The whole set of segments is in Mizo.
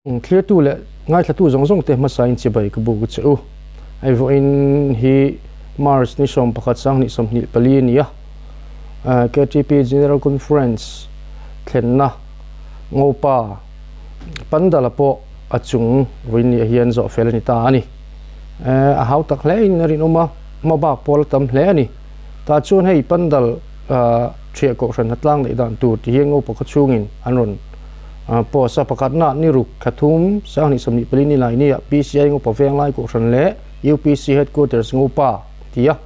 Thlirtu leh ngaithlatu zawng zawng te hmasain chibai ka buk che u. Hei vawiin hi March ni 11 2024 a ni a, KTP General Conference thlenna Ngopa Pandala pawh a chung vawiin ni ah hian zawh fel a ni ta a ni. A hau tak hle in a rinawm a, hma bak pawl a tam hle a ni. Tah chuan hei Pandal Thiah Kohhran hnatlang neih dan tur ti hian Ngopa khawchhungin an rawn post a. Pakhatna ni ruk thla thum 2024 ni lai nia PCI Ngopa Venglai Kohhran leh UPC Headquarters Ngopa ti a.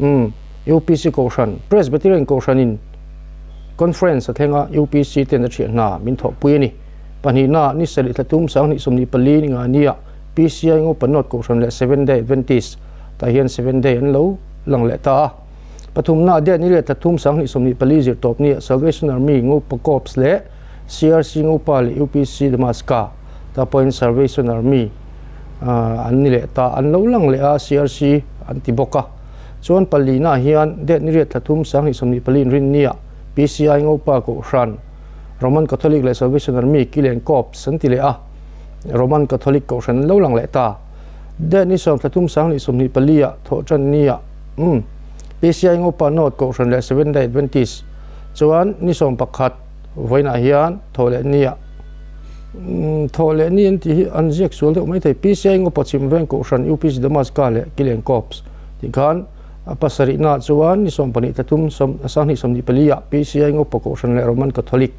Umm UPC Kohhran Presbyterian Kohhranin Conference a thleng a, UPC ten a thiah hna min thawhpui a ni. Pahnihna ni sarih thla thum 2024 ni nga nia PCI Ngopa North Kohhran leh Seventh Day Adventist tah hian Seventh Day an lo lang leh ta a. Pathumna date ni leh thathum 2024 zir tawp nia Salvation Army Ngopa Corps leh CRC Ngopa leh UPC Damaska ta pawhin Salvation Army an ni leh ta an lo lang leh a CRC an ti bawk a. Chuan palina hian date ni riat thathum 2024 inrin nia PCI Ngopa Kohhran Roman Catholic leh Salvation Army Kilen Corps an ti leh a Roman Catholic Kohhran an lo lang leh ta. Date ni sawm thlathum 2024 ah thawh tan nia umm PCI Ngopa North Kohhran leh Seventh Day Adventist chuan ni 11 vawiinah hian thawh leh nia umm thawh leh ni an tih hi an ziak sual deuh mai thei PCI Ngopa Chhimveng Kohhran UPC Damaska leh Kilian Corps tih khan a pasarihnaah chuan ni 12 thlathum 2024 ah PCI Ngopa Kohhran leh Roman Catholic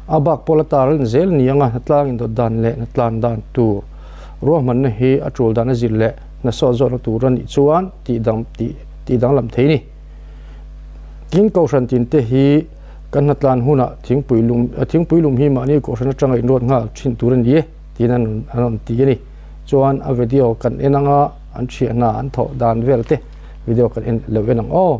a bak pawla tar an zel ni anga hnatlang indawt dan leh hnatlan dan tur ruahmanna hi a tul dan a zir leh hnasawh zawhna tur a nih chuan tih dang tih tih danglam thei ni. Tin kohhran tin te hi kan hnatlan hunah thingpui lum thingpui lum hi mahni kohhran atanga inruat nghal thin tur a ni e tiin an an rawn ti a ni. Chuan a video kan en anga an thiah hna an thawh dan vel te video kan en lo en ang aw.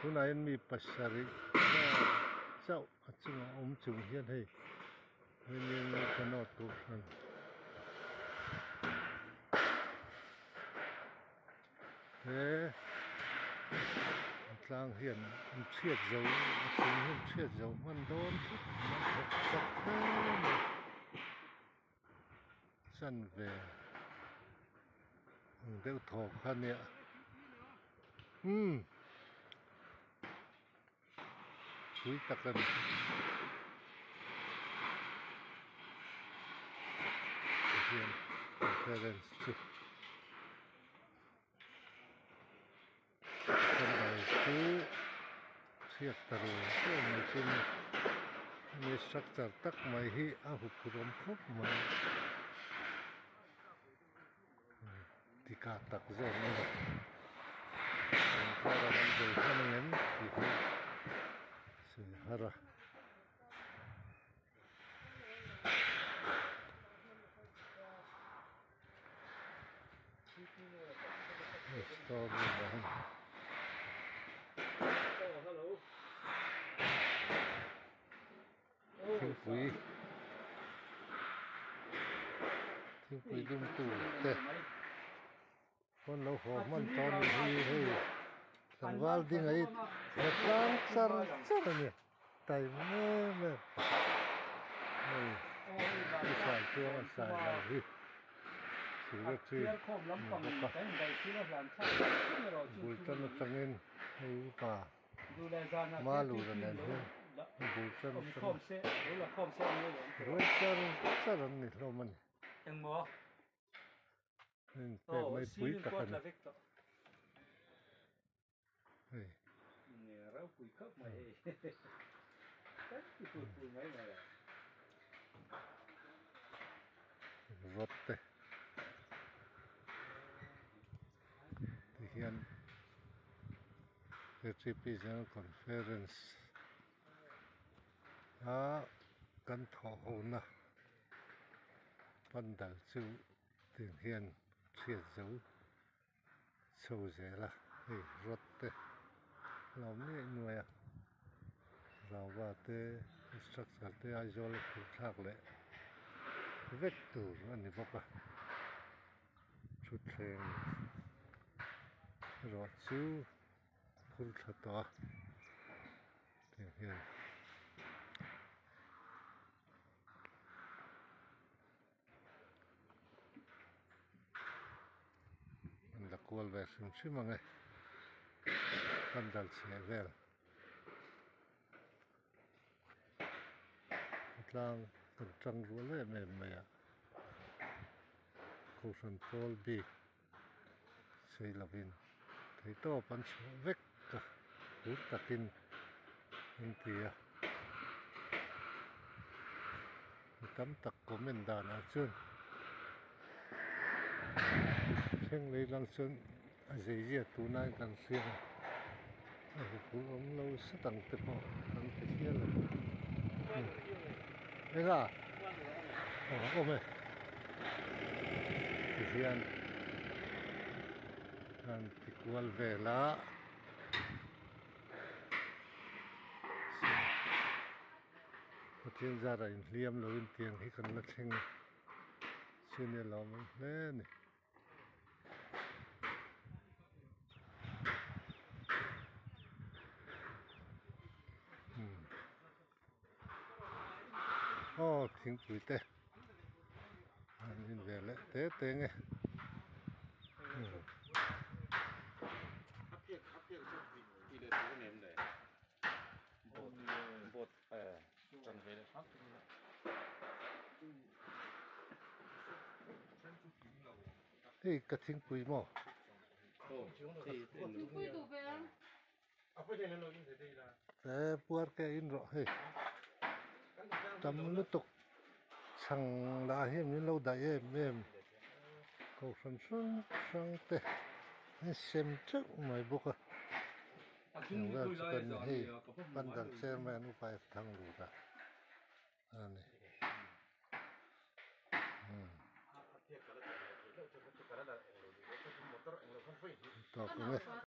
Tunah hian mi pasarih chauh a chungah awm chung hian hei Kohhran he tlang hian an chhiat zo a chung hian chhiat zo hman dawn tlat mai a thawk chak hle mai chanve ang deuh thaw kha nia umm. Pui tak a ni. Tihian conference chu candle chu chhiat ta ru ru mai chu ni. Hemi structure tak mai hi a huphurh awm khawp mai. Tika tak zawk a ni. Engkar a kan bei hman ang em tih hi sawi har a. Store room ah hian thingpui thingpui dum tur te pawn lo haw hman tawh a nih hi hei tlangval ding a i tlang char char a ni time em em hei i sai chuang a sai lo hi secretary ni bawk a bul tan atangin hei upa. Malura nen hian bul char char ruai char char an ni hlawm a ni. Heng pek mai pui tak a ni. Hei. Rod te. Tihian. Ktp General Conference a kan thawh ho na pandal chu tiang hian chhiat zo chho zel a hei rod te a lo awm nuaih nuaih a rava te structure te Aizawl a phur thlak leh vek tur a ni bawk a thutthleng erawh chu phur thla tawh a tiang hian. An la kual ve hrim hrim ang e pandal chheh vel tlang kan tang rual em em mai a kohhran pawl bik sei lovin theihtawp an chhuah vek a phur takin an ti a mi tam tak comment danah chuan thleng lei lang chuan a zei zia tunlai kan hria a a huphurh awm lo sat ang te pawh kan ti hial a eng a aw awm e tihian an ti kual vel a. Pathian zarah inhliam loin tiang hi kan la thleng a chini a lawm awm hle a ni. Aw thingpui te an in ve leh te te nge. Hei ka thingpui maw? He puar ke in rawh hei tam lutuk chhang lah hi min lo daih em em kohhran hrang hrang te an sem teuh mai bawk a eng vel chu kan hei pandal chairman upa F Thanglura a ni. Tawp ang e.